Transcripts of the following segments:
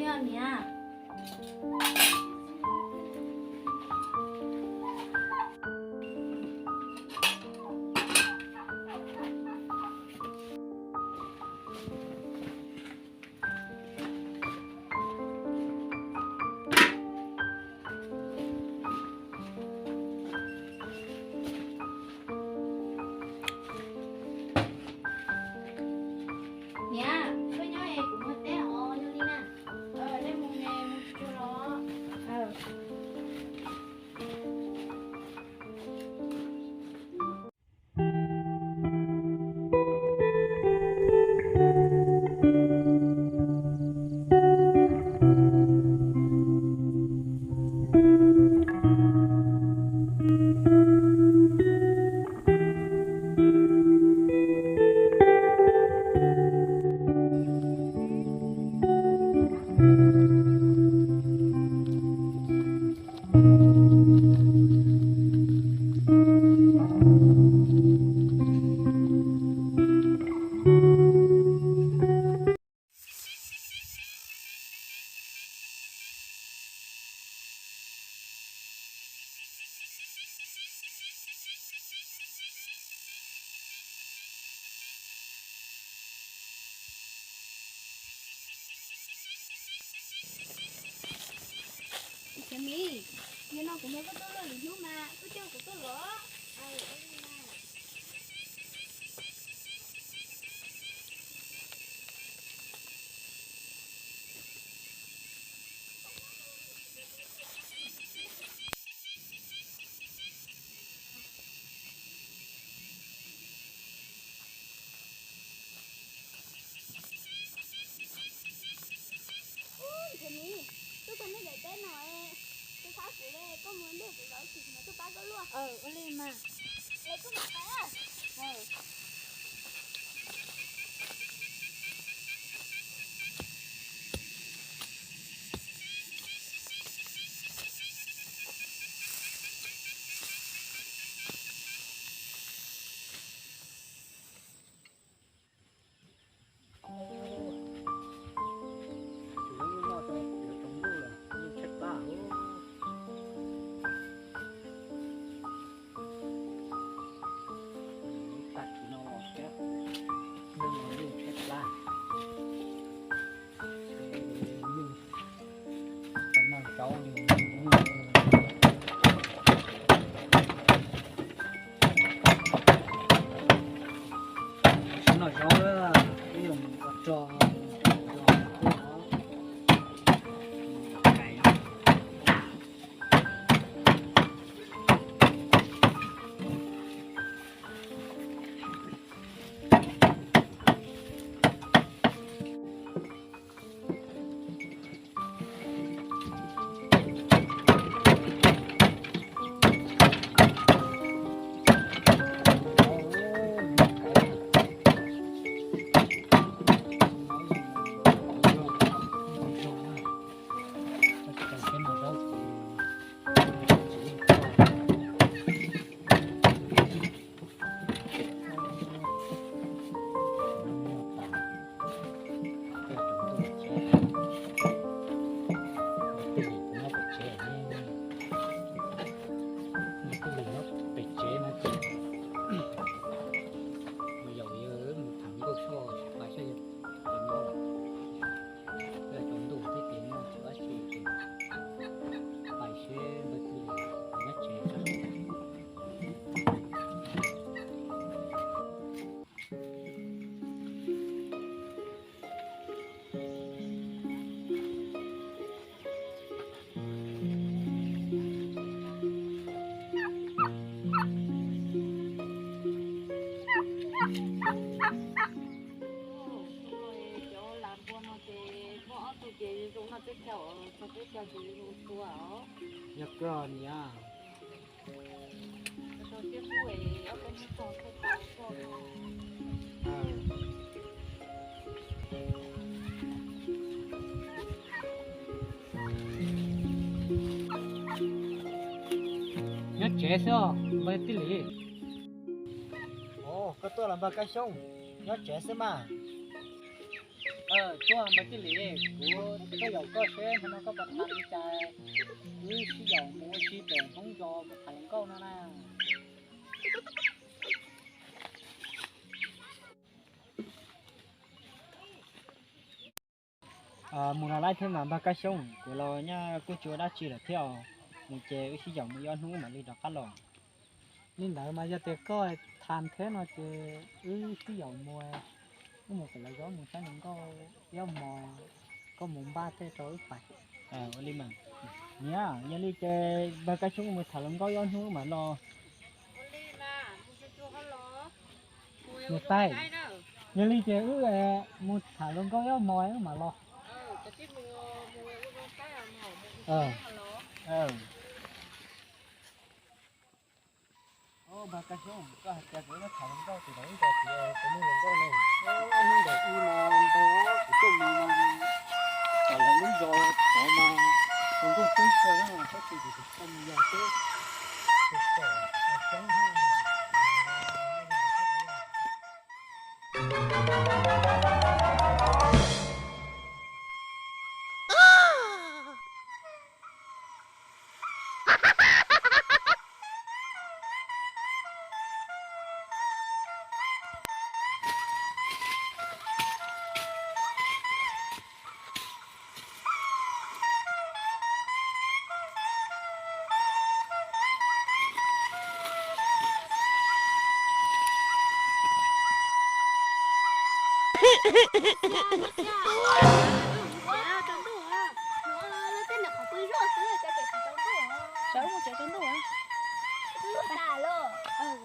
Niam. Niam, koj nyob es kuv mus teb os, yog li na. Nej mus ne, mus tsuag los. Cov miv, nim no kuv nrog koj tuaj luaj lwm hnub mas koj coj kuv tuaj los. Ub, Ntxhiab Mim, tuaj txog nej daim teb no, kuv pab kuv li, koj mus nrog kuv zov tsis kuv mam tuaj pab koj luaj. Ua li mas. Es koj mam pab. Noj zaub, ib yam ua rog, Pem tsev no ces mus yaum yawg mus tham nkauj soj, pais saib yawg tus nyob lawm. Yog tsaus ntuj thiab ces nyob tsis dab tsi ces pais seb npawg Tij Lis nyob tsev tso. Cov lam npua no ces muaj ob tug ces zoo noj teb chaws, txog teb chaws ces zoo tua os. Yog koj niam. Nyob tsev xwb os npawg Tij Lis. Os, koj tuaj los npawg Kab Xyooj, nyob tsev xwb mas. Tuaj npawg Tij Lis, kuv tuaj yaum koj seb hmo no koj puas tham li cas, wb sib yaum mus ua si pem Hmoob zos mus tham hluas nkauj no na. Mus los laib thiab mas npawg Kab Xyoob, kuv los nyaj kuj tsis ua dab tsi lawm thiab os. Mus ces wb sib yaum mus ib ob hnub mam li rov qab los. Li ntawd mas yog tias koj tham thiab no ces wb sib yaum mus, wb mus pem lawv zos mus saib hluas nkauj ib hmos, koj mus npaj tej rau wb pais. Ua li mas, niam, yog li ces npawg Kab Xyoob mus tham hluas nkauj ib ob hnub mam los. Niam tais, yog li ces wb mus tham hluas nkauj ib hmos wb mam los. Npawg Kab Xyoob, koj hais tias kuv tham hluas nkauj ces kuv ib co txiv kuv muaj hluas nkauj ne. Hnub ntawm ib no npawg kuv tuaj mus mas tom lawv lub zos tod mas hluas nkauj teb kawg, tab sis kuv tsis tau mus yog xwb.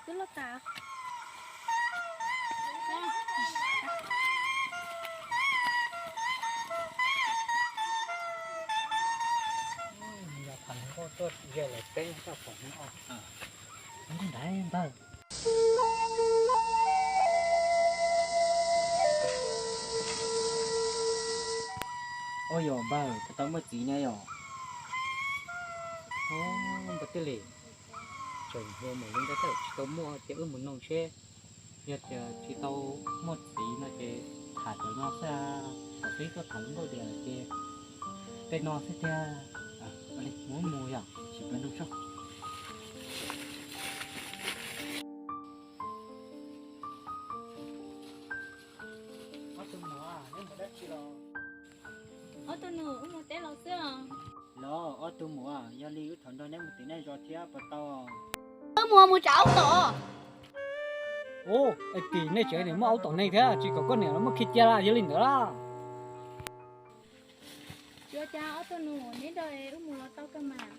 Twb loj tas. Yog tham hluas nkauj tuaj ze lawm peb toj pom no. Ntawd ntawd. Ua yog npawg, koj tau muaj txiv ne yom? Npawg Tij Lis, tseem hluas mus li ntawd tsis tau muaj ces wb mus noog seb. Yog tias tsis tau muaj txiv no ces tham cov no xwb, thaum peb tuaj tham hluas nkauj tias ces tej no xwb tiag. Mus mus yog tsis pab nug soj. Ob tug nus, wb mus teb los xwb os. Los ob tug muam, yog li wb thov nrog neb mus tim nej zos thiab puas tau? Wb mus mus tsav aub tom. Ub, es tim nej tsev niam muaj aub tom neeg thiab, tsis kom koj niam los muaj khi cia yog li ntawd lawm. Ua cas ob tug nus, neb nrog wb mus los tau kawg mas.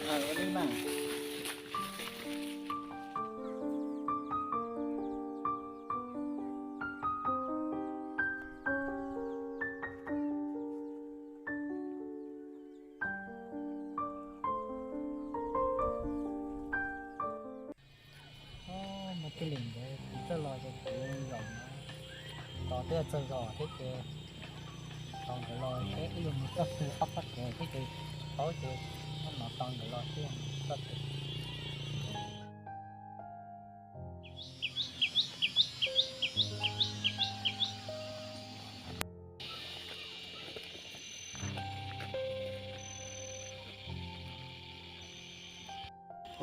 Ua li mas. Muaj tij li ntawd kuv txawj los ces kuv zaum no tos twb txog zos thiab ces tos nkawd los seb wb yuav mus txoj twg, ob txoj kev thiab ces paub ces hnub no tos nkawd los seb mus txoj twg.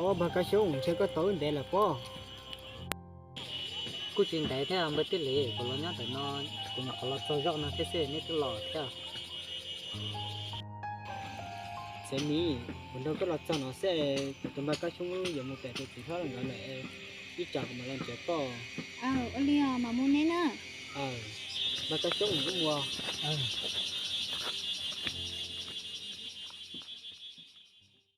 Ob, npawg Kab Xyoob, ntshe koj tau wb ntev lawm pob? Kuj tsis ntev thiab npawg Tij Lis, kuv los nyob ntawm no, kuv nyuam qhuav los txog zoj no thiab xwb neb twb los thiab. Txiv Mim, kuv nrog koj los txog no xwb, kuv tus npawg Kab Xyoob yuav mus pem tus txiv hlob nkawd lawm, ib tsam kuv mam los nrhiav koj. Ua li os, mam mus neb na. Npawg Kab Xyoob, wb mus.